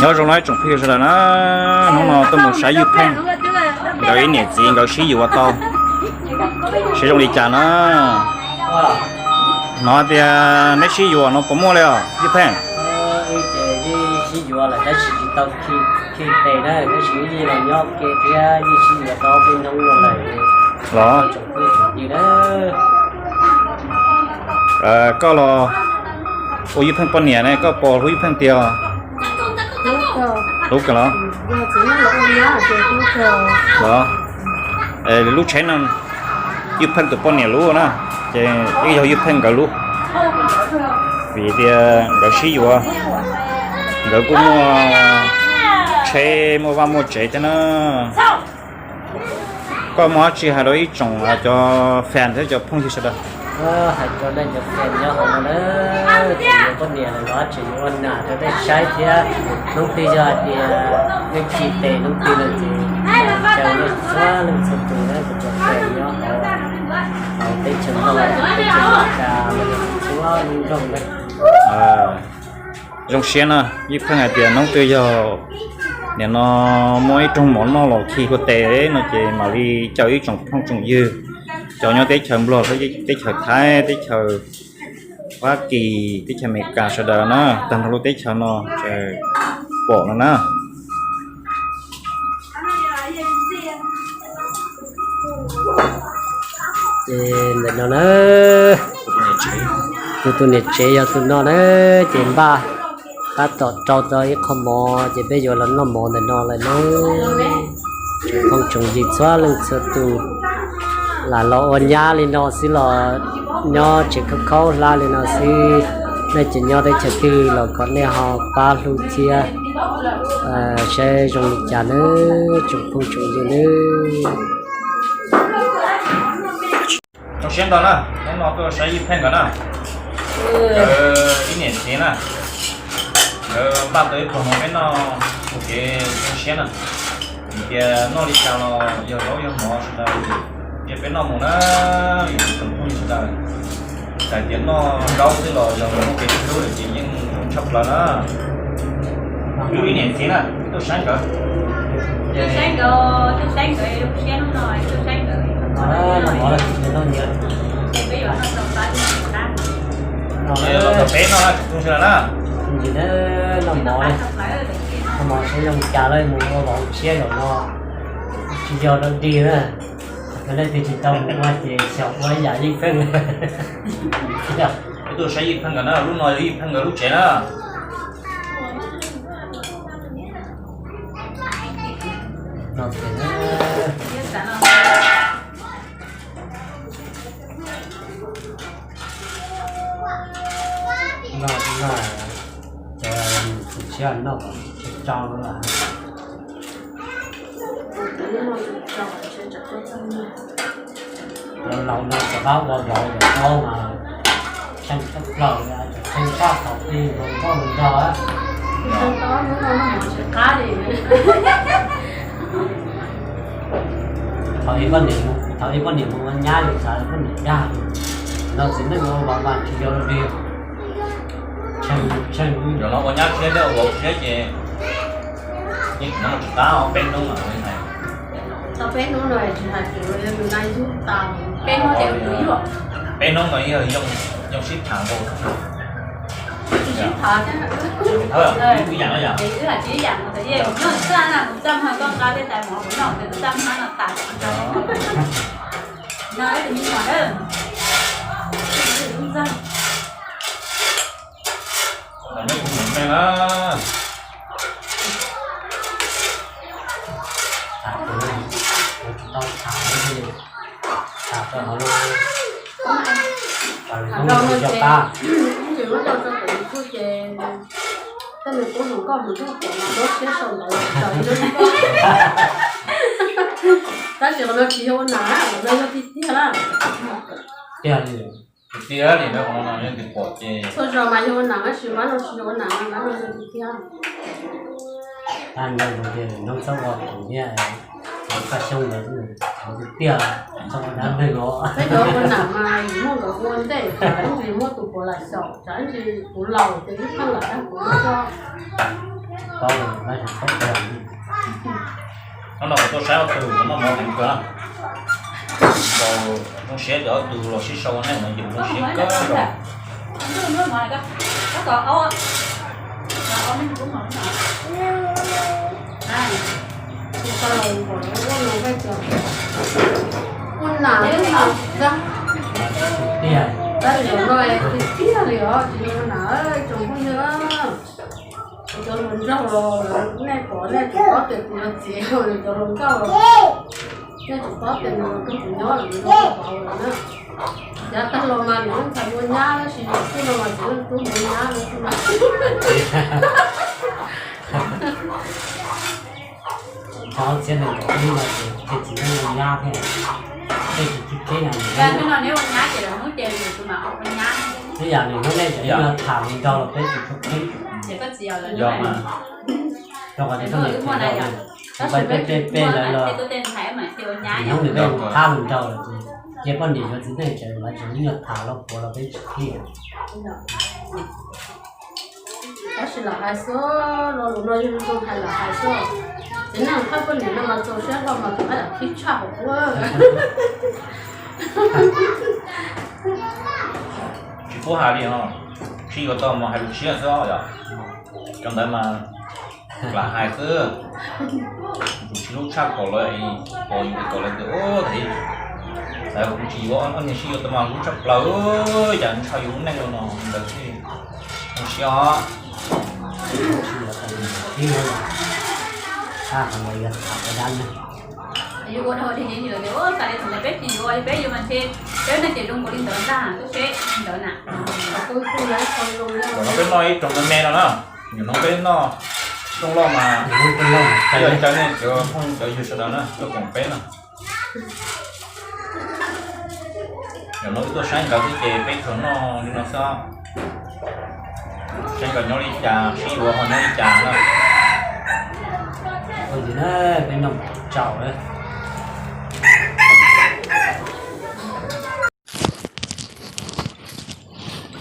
Nyob zoo no ib tsoom phooj ywg sawv daws na, hnub no tuaj mus saib Ywj Pheej nkawd ib niam txiv nkawd sib yuav tau, seb zoo li cas na. Hnov tias neb sib yuav no puas muaj li os Ywj Pheej? Sib yuav lawm tab sis tsis tau khi tes na, tab sis wb yeej los nyob ke thiab yeej sib yuav tau peb hnub no lawm los. Koj los ua Ywj Pheej poj niam ne, koj puas hlub Ywj Pheej tiag? Hlub kawg los? Los, lub tsheb no Ywj Pheej tus poj niam lub na, ces yeej yog Ywj Pheej nkawd lub, vim tias nkawd sib yuav, nkawd kuj muaj tsheb muaj vaj muaj tsev thiab na. Koj muaj dab tsi hais rau ib tsoom cov fans thiab cov phooj ywg sawv daws? Hais rau nej cov fans nyob hauv no na, tseem yuav poj niam lawm los tseem yuav ua nam rau nej saib thiab. Hnub twg yog hais tias nej khi tes hnub twg no ces caw nej txhua leej txhua tus na, cov fans nyob hauv teb chaws Nplog, teb chaws Amelikas, txhua lub nroog na. Zoo siab na, Ywj Pheej hais tias hnub twg yog nim no muaj ib rooj mov noj los khi koj tes no ces mam li caw ib tsoom phooj tsoom ywg, cov nyob teb chaws Nplog, teb chaws Thaib, teb chaws Fab Kis, teb chaws Amelikas sawv daws na, tag nrho lub teb chaws no pom no na. Ces ntawm no na, kuv tus niam tsev yog tus no na, ces npaj tab tom rau tau ib qho mov ces peb yuav los noj mov ntawm no lawm na. Tsoom phooj tsoom ywg txhua leej txhua tus, lam los ua nyab li no xwb los nyob tsev khaub khaub hlab li no xwb. Nej tseem nyob teb chaws twg los kom nej ho pab hlub thiab saib zoo li cas nawb tsoom phooj tsoom ywg nawb. Zoo siab ntau na, hnub no tuaj saib Ywj Pheej nkawd na, nkawd ib niam txiv na, nkawd npaj tau ib pluag mov peb noj ua kev zoo siab na. Vim tias noj li cas los yog zaub yog mov sawv daws, ces peb noj mus na, ib tsoom phooj ywg sawv daws. Txawm tias noj zaub xwb los yog muaj kev sib hlub lawm ces yeej zoo tshaj plaws na. Kuv ib niam txiv na, tuaj saib nkawd. Tuaj saib nkawd, tuaj saib nkawd, zoo siab hnub no tuaj saib nkawd. Los kom peb noj na, tsoom phooj ywg sawv daws na. Noj mov, noj mov saib zoo cas lawm mus ua vauv tshiab zaum no. Tsis yog dog dig na. Yog leej twg tsis tau mus ua ces xyaum ua ib yam Ywj Pheej. Peb tuaj saib Ywj Pheej nkawd na, lub no yog Ywj Pheej nkawd lub tsev na. Noj, noj, tus tshiab noj tsau lawm. Laus laus no rov qab ua vauv yawm paub mas tsheej tshaj plaws li, tsheej tshaj qhov twg hluas nkauj hluas nraug. Thaum ib poj niam, thaum ib poj niam mus ua nyab yus xav poj niam dag, no txiv neej ua vauv mas tsis yog li. Tsheej, tsheej, yog no ua nyab siab thiab ua vauv siab ces yeej tsis tab peb hnub no. Tau peb hnub no tsis hais tias yus na yug tas peb hnub ces yus yuav. Peb hnub no yog yoo sib tham nkaus. Sib tham thiab. Ib yam no yom. Wb hais tsis ib yam no, yog txaj na, kuv txaj muag koj nqa tej tais mov kuv noj, kuv txaj muag no tas. No ib tug me nyuam na. Tham rau no ces, ces muab rau rau tus ntxhais ces, tej nws kuj hluas nkauj hluas nraug pom mas muab siab sau ntawd los raws ib lub nkauj. Tab sis qhov no tsis yog ua nam na, qhov no yog tiag tiag na. Tiag li. Tiag li, qhov no yog tiag pom ces txhua zaus mas yog ua nam tab sis qhov no tsis yog ua nam, qhov no yog tiag tiag. Tab sis tias noob txhob ua kuv thiab, Koj Xyooj ntawd tiag tiag, txhob ua dab neeg os. Peb cov ua nam mas yus muaj nkawd ua ntej, tsam ib ntsis muaj tus puav lam xyaum, tsam ib ntsis kuv laus ces ib pheej lam dag kuv ua txog. Hnub no kuv tuaj saib ob tug kuv noj mov heev kawg na. Npau zoo siab tias ob tug los sib sau ua neej no ces kuv zoo siab kawg nkaus. Tiag, tiag li os, tsis ua nam tsoom phooj ywg. Cov hluas nraug los nej pom nej tsis paub tias kuv yog txiv, cov hluas nkauj los nej tsis paub tias nws yog kuv tus nyab, nws yog kuv vauv lawm na. Yav tag los mas nws ntxhais muaj nyab, tab sis xub no mas txiv leej tub muaj nyab lawm xwb na. Txog txhiab nees nkaum ib no ces txiv muaj nyab thiab, tej tus tub teb no nws, ib yam nws hnub nej cov ib yam tham nrog los peb tsis tshua kheej. Yog mas, rau qhov tias poj niam phem dhau, peb peb peb lawv los, hnub nws peb mus thab lus nraug lawm ces cia poj niam yuav txiv neej tsev lawv tseem ib nyuag tham los puav los peb tsis kheej. Tab sis lam hais xwb, lo lus no yog zoo hais lam hais xwb. Txiv neej thab poj niam no mas txaus siab hlo mas tus qab yam khib tshaj hauv ua. Tsis pub hais li no, sib yuav tau mas hais lus tshiab xwb yom. Cov ntawd mas lam hais xwb, tus tsis hlub tshaj kom lawv, kom yus kom lawv tias ub, txawm kuv tsis yuav, ob niag sib yuav tau mas hlub tshaj plaws, cas ntshaw yus lub neej los no ntawd xwb. Zoo siab os. Peb yuav, peb yuav mas ntshe peb neej ces zoo nkaus li ntawd ntag, tub seb ntawd na. Peb noj ib rooj me me no na, nim no peb noj rooj loj mas, peb yuav caw nej cov phooj cov ywg sawv daws na tuaj koom peb na. Nim no wb tuaj saib nkawd xwb ces peb tsuas noj li no xwb. Saib nkawd nyob li cas, sib yuav ho nyob li cas na. Peb noj tsaus.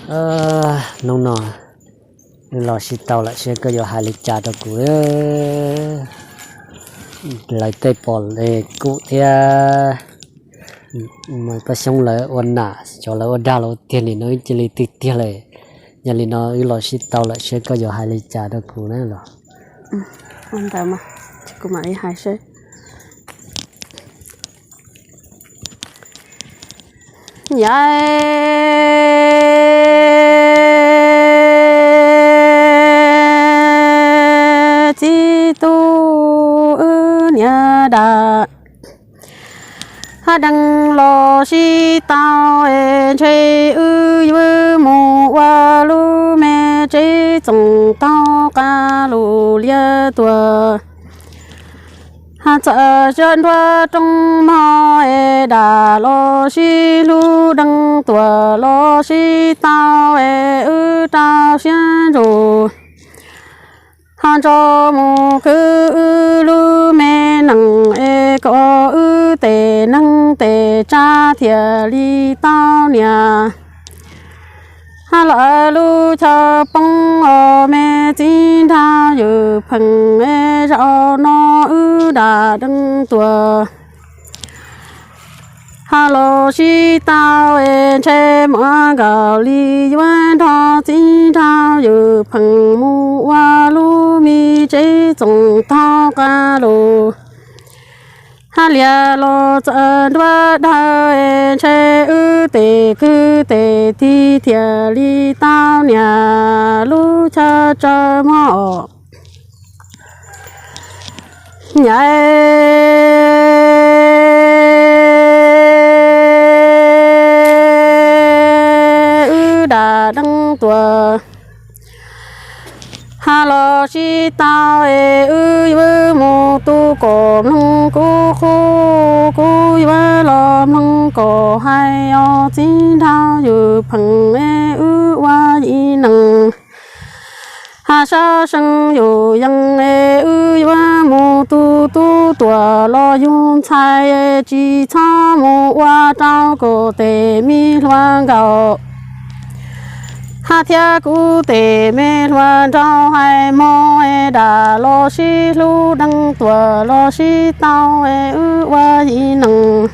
Hnub no los sib tau lawm, seb koj yuav hais li cas rau kuv. Lawv tej pom kuv thiab, paj xyoob lawv ua nam, cov lawv ua dag los tiag li no wb cia li twg tiag lawm. Yog li no wb los sib tau lawm, seb koj yuav hais li cas rau kuv na los. Ua ntawd mas, kuv mam li hais seb. Yam txiv tub wb niam dam, hab deev los sib tau es ntshe wb yuav mus ua lub me tsev txoos taug qab lus liab tuaj. Hab txawm sib nruab rooj mog es dam los sib hlub deev tuaj los sib tau es wb rau siab ntsus. Ho nrog mus khwv wb lub me nees es kom wb tes neeg tes tsab thiaj li tau niam. Hab lawv lub chaw poob os me txiv nraug ywj pheej es zaum no wb dam deev tuaj. Hab los sib tau es ntshe muaj nkaus li yuav nrog txiv nraug ywj pheej mus ua lub me tsev txoos taug qab lus. Hab liag los txawm nruab dawb es ntshe wb tes kwv tes tij thiaj li tau niam lub chaw tsaws mog. Nyab wb dam deev tuaj. Hab los sib tau es wb yuav mus tu kom mloog kuv qhuab, kuv yuav los mloog kom hais os txiv nraug ywj pheej es wb ua ib neeg. Hab sab seev yus yees es wb yuav mus tu tub tuaj los yug ntxhais, tsis txhob mus ua rau kom tes me hluas nkaus. Hab thiab kuv tes me hluas nraug hais mog es dam los sib hlub, deev tuam los sib tau es wb ua yim neeg.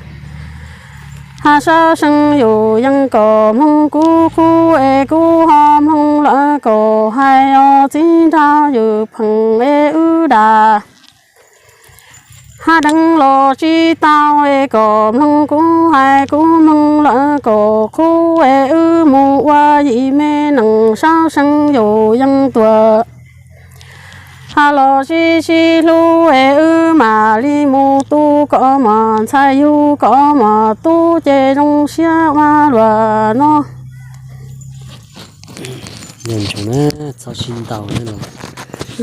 Hab sab seev yus yeej kom mloog kuv qhuab es kuv ho mloog lawv kom hais os, txiv nraug Ywm Pheem es wb dam. Hab deev los sib tau es kom mloog kuv hais, kuv mloog lawv kom qhuab es wb mus ua yim me neeg, sab seev yus yeej tuam. Hab los sib sib hlub es wb mam li mus tu kom mos ntxhais yug kom mos tub ces zoo siab ua luaj no. Txhob sib ntaus.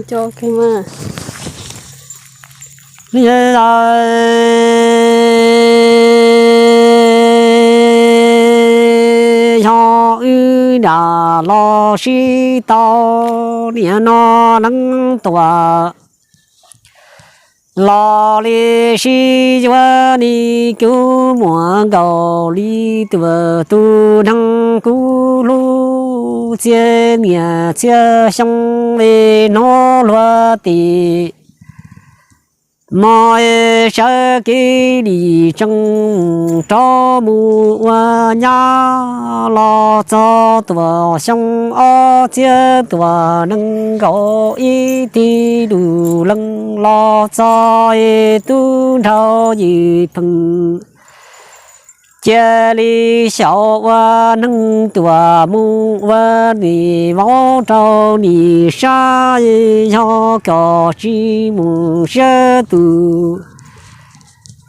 Yog wb dam los sib tau, niam no neev tuam los li sib yuav, nim kuv muam nkaus li tuam, tus neeg kuv hlub txia niam txia xyoo li hnov luag tim. Mog es sawv kev lim tseem rov mus ua nyab, los txog tuam xyoo ob txhiab tuam nees nkaum ib, tig lug leej los txog es tub nraug Ywm Pheem cia li xyaum ua neeg tuam mus ua nim vauv rau nim sab, yog kom tsis mus siab tus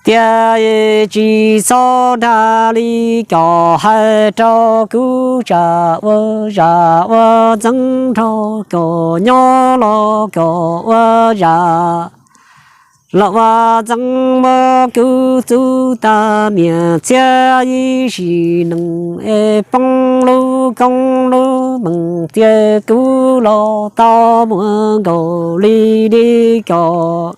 tiag, tsis txhob dag li kom hais rau kuv, tsam ua zam ua txeeb nrog kom nyob los kom ua zam los ua txeeb, muab kuv txub tag niam txhiab ib sim neej es poob lub koob lub meej tiag, kuv los tau muaj nkaus li li kom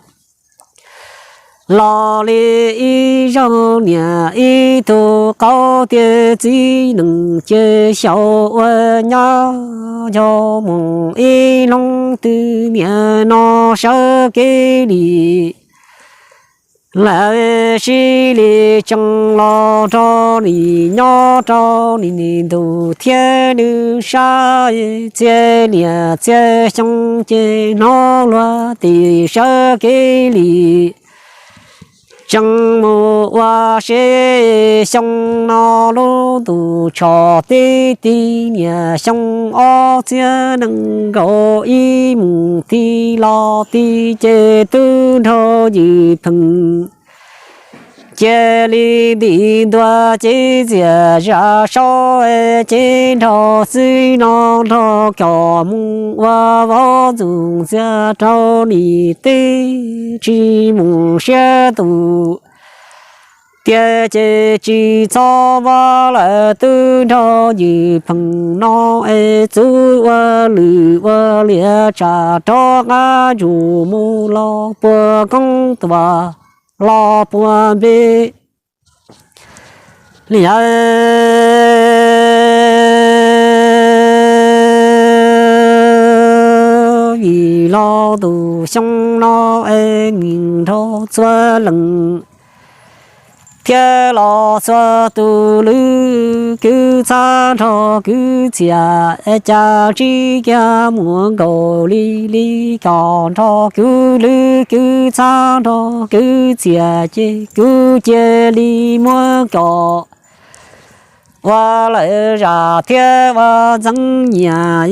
los li ib zaug niam ib tug qaub tiag, txiv neej ces xyaum ua nyab, yog mus ib lub twg niam no sawv kev lim lawm, sib li tsees los rau nim nyob rau nim ntuj thiab nws sab, txhia niam txhia xyoo ces hnov luag tim sawv kev lim tsees mus ua seb xyoo no lub ntuj tsho teb tig niam xyoo ob txhiab nees nkaum ib mus tig los tig ces tub nraug Ywm Pheem cia li ntim ntua cev txias zam saub, cev nrog xwb no nrog kom mus ua vauv ntxuj ntxiag rau nim teb, tsis mus siab tus tiag ces tsis txhob vab lawm, tub nraug Ywm Pheem no es txub ua lwm ua liam, tsam rov qab ntsug mus los puas koob tuam los puas npe li yawg. Vim los tus xyoo no es nim nrog txhua leej thiab los txhua tus lwm kwv txhab nrog kwv txias, cas tsis kiag muaj nkaus li li kom nrog kwv lwm kwv txhab nrog kwv txias ces kuv cia li muab kom ua lawm zam thiab ua ntxeev nyiam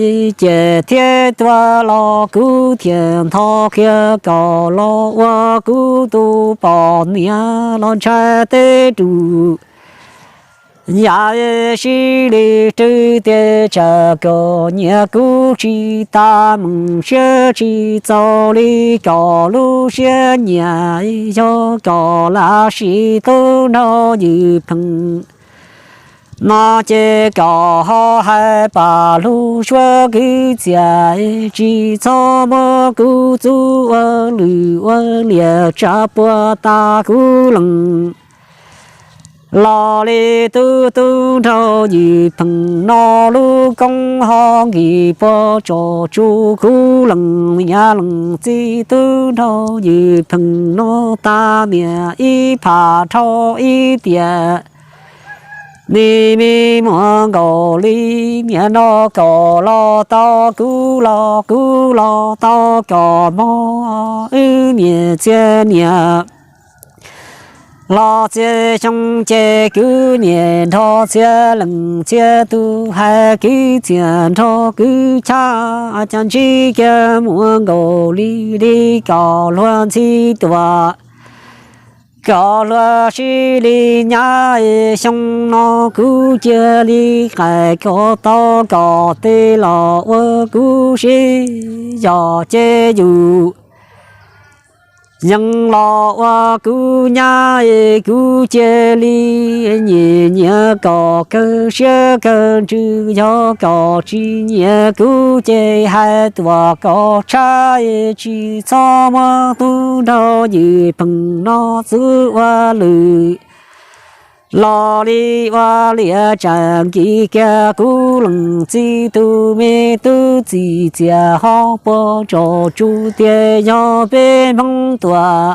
ces thiab tua los kuv thiaj ntho qhia kom los ua kuv tus poj niam los ntshai teb rus. Yam sib li rwb tias tsam kom nyiam kuv tsis tas, meej siab tsis txaus li kom lub siab nyiam, yog kom lam sim tub nraug Ywm Pheem no ces kom ho hais pam lug suab kwv txias, tsis txhob muab kuv txub ua lwm ua liam, tsam puas tas kuv leej Los li tub tub nraug Yim Pheej no lub koob ho nkis puag tsom tsu kuv leej niam leej txiv tub nraug Yim Pheej no tas niam ib pham dhau ib tiam. Nim me muaj nkaus li niam no kom los tau kuv los kuv los tau kom mog wb niam txiv niam. Los txhia xyoo ces kwv niam nrog txhia leej txhia tus hais kwv txiaj nrog kwv chab cas ntsib kiag muaj nkaus li li kom luag ntxhi tuaj. Kom luag sib li nyab xyoo no kuv cia li qais kom tau kom tej los ua kuv sib yog ces yus yeej los ua kuv nyab kuv cia li nyiam nyiam kom kawg siab kawg ntsws yog kom tsis nyiam kuv ces hais tuaj kom tshab tsis txhob muab tub nraug Yim Pheej no txwv ua lwm. Los li ua liam tsam nkis kiag kuv leej txiv tus me tub txim txias ho puag tsom tsu tias yog peb Hmoob tuaj.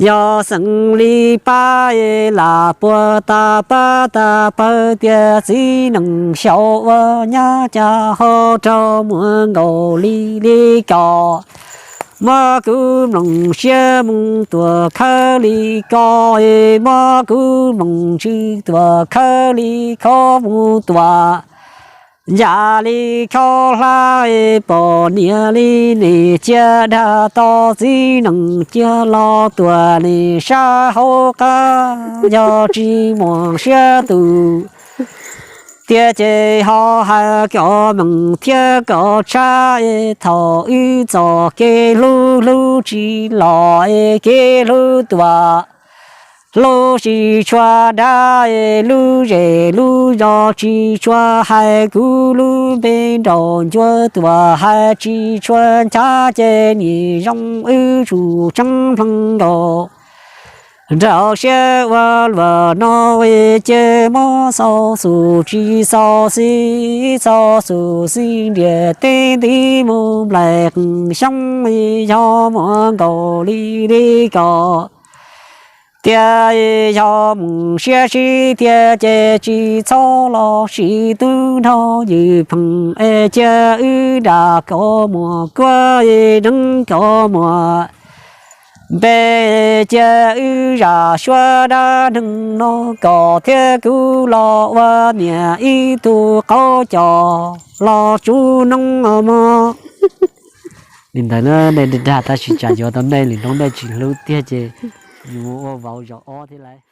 Yog xeem li pab lam puag tas pab tas pawg tias txiv neej xyaum ua nyab cas ho raug muaj nkaus li li kom. Muab kuv mloog siab mus tuaj khawb li ko, muab kuv mloog ntsws tuaj khawb li ko mus tuaj. Yam li khaub hlab pom niam li nim cia dag tau txiv neej cia los tuaj nim sab hauv qab. Yog tsis muaj siab tus tiag ces ho hais kom meej thiab kom tshab. Thaum wb txoj kev hlub hlub tsis los kev hlub tuaj. Hlub tsis tshua dab lub zej lub zos tsis tshua hais kuv lub npe nraum ncua tuaj hais tsis tshua nchav ces nim zoo wb tsum tseeb mloog nkaus. Nraug siab ua luaj no ces muab xau xus tsis xau xis, xau xus xis ntiag teb nti mus nplaim qeej xyoob yog muaj nkaus li li ko. Tias yog mus siab sib tiag ces tsis txhob los sim tub nraug Yim Pheej es cia wb nram kov muag kuab neeb kov muag npe, cia wb zam suab dab neeg no kom thiab kuv los ua niam ib tug qaub cos los tsuj noob mog. Li ntawd na, nej dag tab sis tsam yuav tau nej lwm hnub nej tsis hlub tiag ces yus ua vauv zaum ob thiab lauj.